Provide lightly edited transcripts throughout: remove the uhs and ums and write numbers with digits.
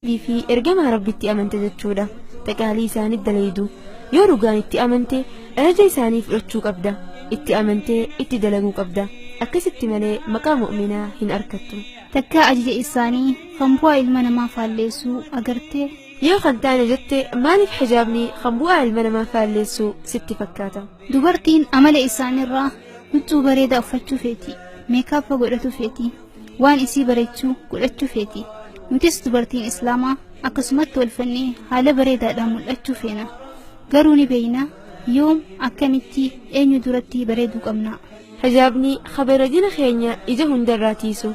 Fi ergamaa Rabbitti amante jechuudha. Taqaalii isaanii dalaydu. Yoo dhugaan itti amante ajaja isaanii fudhachuu qabda. Itti amantee itti dalaguu qabda. Akkasitti malee maqaa mu'minaa hin arkattu. Takkaa ajaja isaanii kan bu'aa ilma namaa faalleessuu agartee? Yoo kan taane jette, maaliif hijaabni kan bu'aa ilma namaa faalleessuu sitti fakkaata? Dubartiin amala isaanirraa huccuu bareedaa uffachuu feeti. Makeup godhachuu feeti. Waan isii bareechuu godhachuu feeti. Nutis dubartiin Islaamaa akkasumatti tolfannee haala bareedaadhaan mul'achuu feena. Garuu ni beeyna yoom, akkamitti, eenyu duratti bareeduu qabna. Hijaabni kabareedina keenya ija hundarraa tiisu.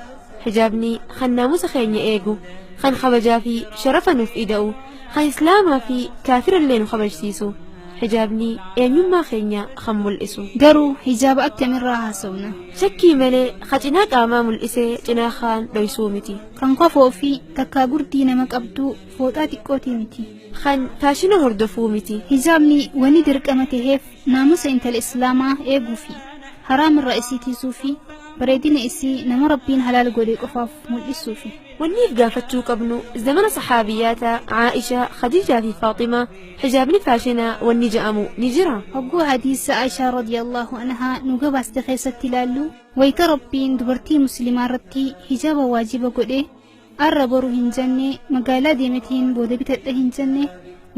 Hijaabni kan naamusa keenya eegu, kan kabajaa fi sharafa nuuf ida'u, kan Islaamaa fi kaafirallee nu kabajsiisu. Hijaabni eenyummaa keenya kan mul'isu. Garuu hijaaba akkamirraa haasofna? Shakkii malee ka cinaa qaamaa mul'isee cinaa kaan dhoysuu miti. Kan kofoo fi takkaa gurdii nama qabdu fooxaa xiqqootii miti. Kan faashina hordofuu miti. Hijaabni wanni dirqama taheef naamusa intala Islaamaa eeguu fi haraamirraa isii tiisuu fi bareedina isii nama Rabbiin halaal godhe qofaaf mul'isuufi. Wanniif gaafachuu qabnu, zamana saxaabiyaata Aa'ishaa, Khadiijaa fi Faaximaa hijaabni faashinaa wanni ja'amu ni jira? Hogguu hadiisa Aishaa radiyallahu anhaa nu gabaaste keessatti ilaallu, wayita Rabbiin dubartii musliimaa irratti hijaaba waajiba godhe, arra boru hin jenne, magaalaa deemetiin booda bitadha hin jenne,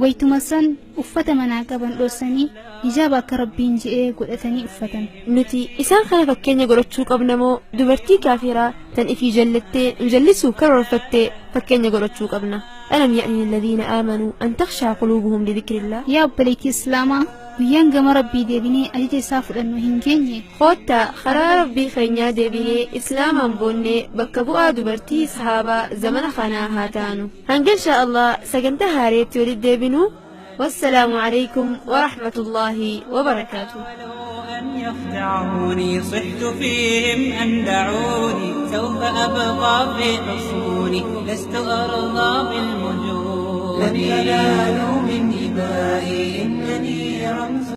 wayituma san uffata manaa qaban dhoosanii hijaaba akka Rabbiin je'ee godhatanii uffatan. Nuti isaan kana fakkeenya godhachuu qabna moo dubartii kaafiraa tan ifii jallattee nu jallisuuf karoorfattee fakkeenya godhachuu qabna? ألم يأن للذين آمنوا أن تخشع قلوبهم لذكر الله؟ Yaa obboleettii Islaamaa, guyyaan gama Rabbii deebinee ajaja isaa fudhannu hin geenye. Koottaa karaa Rabbii keenyaa deebinee Islaamaan boonnee bakka bu'aa dubartii sahaabaa zamana kanaa haa taanu. Hanga insha Allah sagantaa haareetti walitti deebinu, والسلام عليكم ورحمة الله وبركاته. أن يخدعوني، صحت فيهم أن دعوني، سوف أبقى في حصوني، لست أرضى بالمجون. لن ينالوا